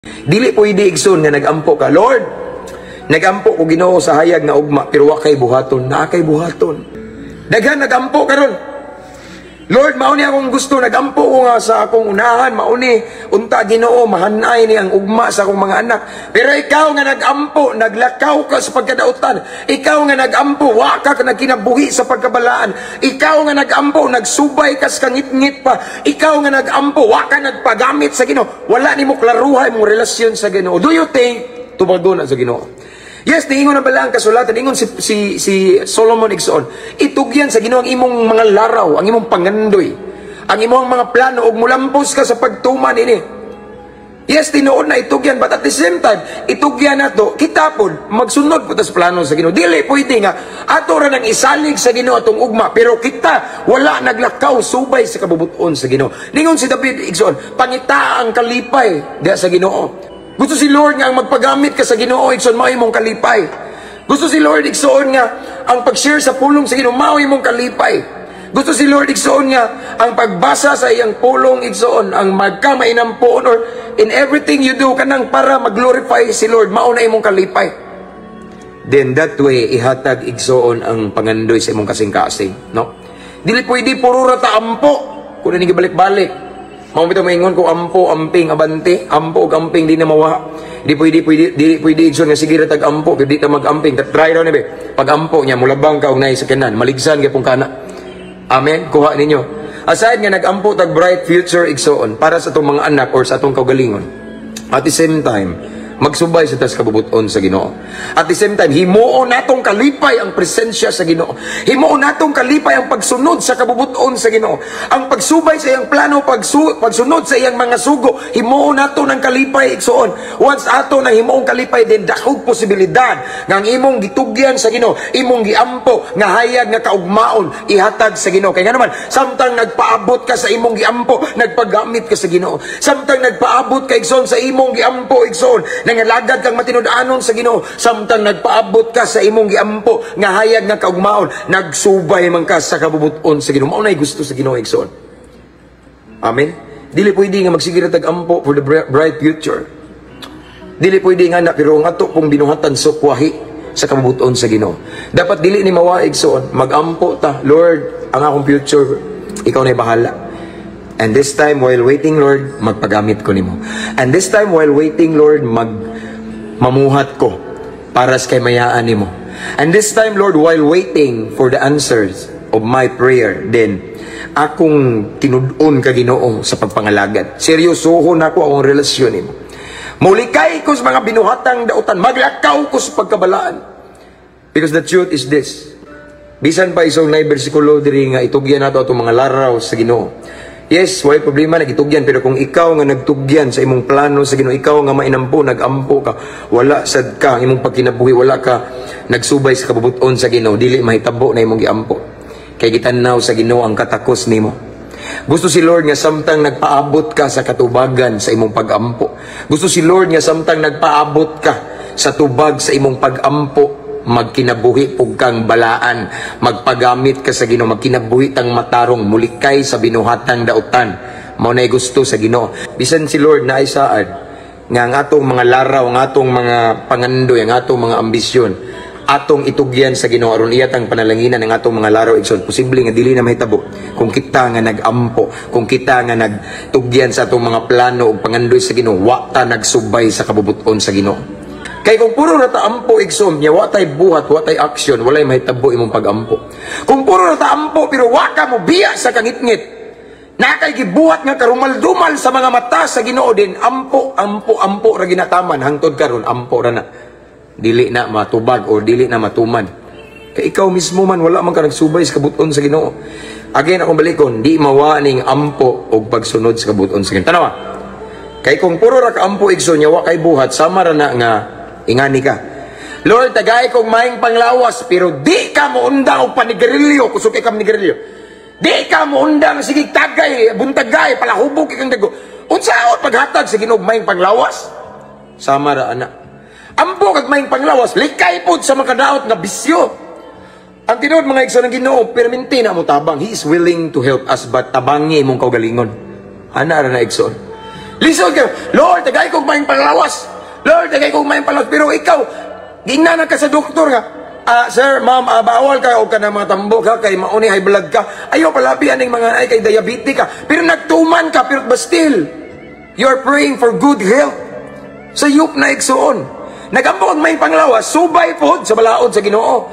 Dili pwede, igsoon, nga nagampo ka. "Lord, nagampo ko, Ginoo, sa hayag nga ugma," pero wa kay buhaton, naa kay buhaton. Daghan nagampo karon. "Lord, mao ni akong gusto, nagampo ko nga sa akong unahan, mao ni unta, Ginoo, mahanay ni ang ugma sa akong mga anak." Pero ikaw nga nagampo, naglakaw ka sa pagkadautan. Ikaw nga nagampo, wa ka nagkinabuhi sa pagkabalaan. Ikaw nga nagampo, nagsubay ka sa kangitngit pa. Ikaw nga nagampo, wa ka nagpagamit sa Ginoo. Wala nimo klaruha imong relasyon sa Ginoo. Do you think tubagon na sa Ginoo? Yes, niingon na bala ang kasulatan, ingon si Solomon, igsoon, itugyan sa Ginoo ang imong mga laraw, ang imong pangandoy, ang imong mga plano ug mulampos ka sa pagtuman ini. Yes, tinuod na itugyan, but at the same time, itugyan nato, kita pod magsunod po ta sa plano sa Ginoo. Dili pwede nga ato ra nang isalig sa Ginoo atong ugma, pero kita wala naglakaw subay sa kabubuton sa Ginoo. Ningon si David, igsoon, "Pangita ang kalipay diha sa Ginoo." Gusto si Lord nga ang magpagamit ka sa Ginoo, igsoon, mao imong kalipay. Gusto si Lord, igsoon, nga ang pag-share sa pulong sa Ginoo, mao imong kalipay. Gusto si Lord, igsoon, nga ang pagbasa sa iyang pulong, igsoon, ang magkamainampoon or in everything you do kanang para mag-glorify si Lord, mao na imong kalipay. Then that way ihatag, igsoon, ang pangandoy sa imong kasing-kasing, no? Dili pwede puro ra ta ampo kun ini balik-balik. Mao bitaw maingon ko, ampo, amping, abante, ampo ug amping di na mawa. Di pwede, pwede, di pwede, igsoon, nga sige ra tag ampo pero di ta mag-amping. Try raw ni be. Pag ampo niya mulabang ka og naay sakyanan, maligsan gyapon kana. Amen. Kuha ninyo. Aside nga nagampo tag bright future, igsoon, para sa atong mga anak or sa atong kaugalingon. At the same time, magsubay sa tas kabubuton sa Ginoo. At the same time, himuon natong kalipay ang presensya sa Ginoo. Himuon natong kalipay ang pagsunod sa kabubuton sa Ginoo. Ang pagsubay sa iyang plano, pagsunod sa iyang mga sugo, himuon nato ng kalipay, igsoon. Once ato na himuong kalipay din, dakog posibilidad nga ang imong gitugyan sa Ginoo, imong giampo nga hayag nga kaugmaon ihatag sa Ginoo. Kay nga naman, samtang nagpaabot ka sa imong giampo, nagpagamit ka sa Ginoo. Samtang nagpaabot ka, igsoon, sa imong giampo, igsoon, nangalagad kang matinud-anon sa Ginoo. Samtang nagpaabot ka sa imong giampo nga hayag nga kaugmaon, nagsubay man ka sa kabubuton sa Ginoo. Mao nay gusto sa Ginoo, igsoon. Amen. Dili pwede nga magsige ra tag ampo for the bright future. Dili pwede nga na, pero ang ato pong binuhatan sukwahi sa kabubuton sa Ginoo. Dapat dili ni mawa, igsoon, magampo ta, "Lord, ang akong future, ikaw na bahala. And this time while waiting, Lord, magpagamit ko nimo. And this time while waiting, Lord, mag mamuhat ko para sa kaymayaan nimo. And this time, Lord, while waiting for the answers of my prayer, then akong tinud-on ka, Ginoo, sa pagpangalagad. Seryosohon ako akong relasyon nimo. Mulikay ko sa mga binuhatang dautan, maglakaw ko sa pagkabalaan." Because the truth is this. Bisan pa isong nay bersikulo diri nga itugyan nato atong mga laraw sa Ginoo. Yes, way problema nagitugyan, pero kung ikaw nga nagtugyan sa imong plano sa Ginoo, ikaw nga mainampo, nagampo ka, wala sad ka ang imong pagkinabuhi, wala ka nagsubay sa kabubuton sa Ginoo, dili mahitabo na imong giampo. Kay gitan-aw sa Ginoo ang katakos nimo. Gusto si Lord nga samtang nagpaabot ka sa katubagan sa imong pagampo. Gusto si Lord nga samtang nagpaabot ka sa tubag sa imong pagampo, magkinabuhi pug kang balaan, magpagamit ka sa Ginoo, magkinabuhi tang matarong, mulikay sa binuhatang dautan. Mao nay gusto sa Ginoo. Bisan si Lord naay saad nga ang atong mga laraw, ang atong mga pangandoy, ang atong mga ambisyon, atong itugyan sa Ginoo aron iya tang panalanginan ang atong mga laraw, igsoon. Posible nga dili na mahitabo kung kita nga nagampo, kung kita nga nagtugyan sa atong mga plano ug pangandoy sa Ginoo, wa ta nagsubay sa kabubuton sa Ginoo. Kay kung puro ra ta ampo, igsoon, nya wa tay buhat, wa tay action, walay mahitabo imong pagampo. Kung puro ra ta ampo pero wa ka mo biya sa kangitngit, na kay gibuhat nga karumal-dumal sa mga mata sa Ginoo din, ampo, ampo, ampo ra ginataman hangtod karon ampo ra na. Dili na matubag or dili na matuman. Kay ikaw mismo man wala man ka nagsubay sa kabuton sa Ginoo. Again, akong balikon, di mawa ning ampo og pagsunod sa kabuton sa Ginoo. Tanawa. Kay kung puro ra ka ampo, igsoon, nya wa kay buhat, sama ra na nga ingani ka. "Lord, tagay kong maing panglawas," pero di ka moundang og panigarilyo, kusog kay ka manigarilyo. Di ka moundang sige tagay, buntagay, palahubog kay kang dago. Unsaon paghatag sa Ginoo maing panglawas? Sama ra ana. Ampo kag maing panglawas, likay pod sa makadaot nga bisyo. Ang tinuod, mga igsoon ng Ginoo, perminti na mo tabang. He is willing to help us, but tabangi imong kaugalingon. Ana ra na, igsoon. Lisod kayo. "Lord, tagay kog maayong panglawas. Lord, tagay kog maayong panglawas." Pero ikaw, gingnan ka sa doktor nga, "Ah, sir, ma'am, bawal ka og kanang mga tambok ha, kay mauni high blood ka. Ayaw palabi aning mga ay kay diabetes ka." Pero nagtuman ka, pero but still, you're praying for good health. Sayop na, igsuon. Nagampo og maayong panglawas, subay pod sa balaod sa Ginoo.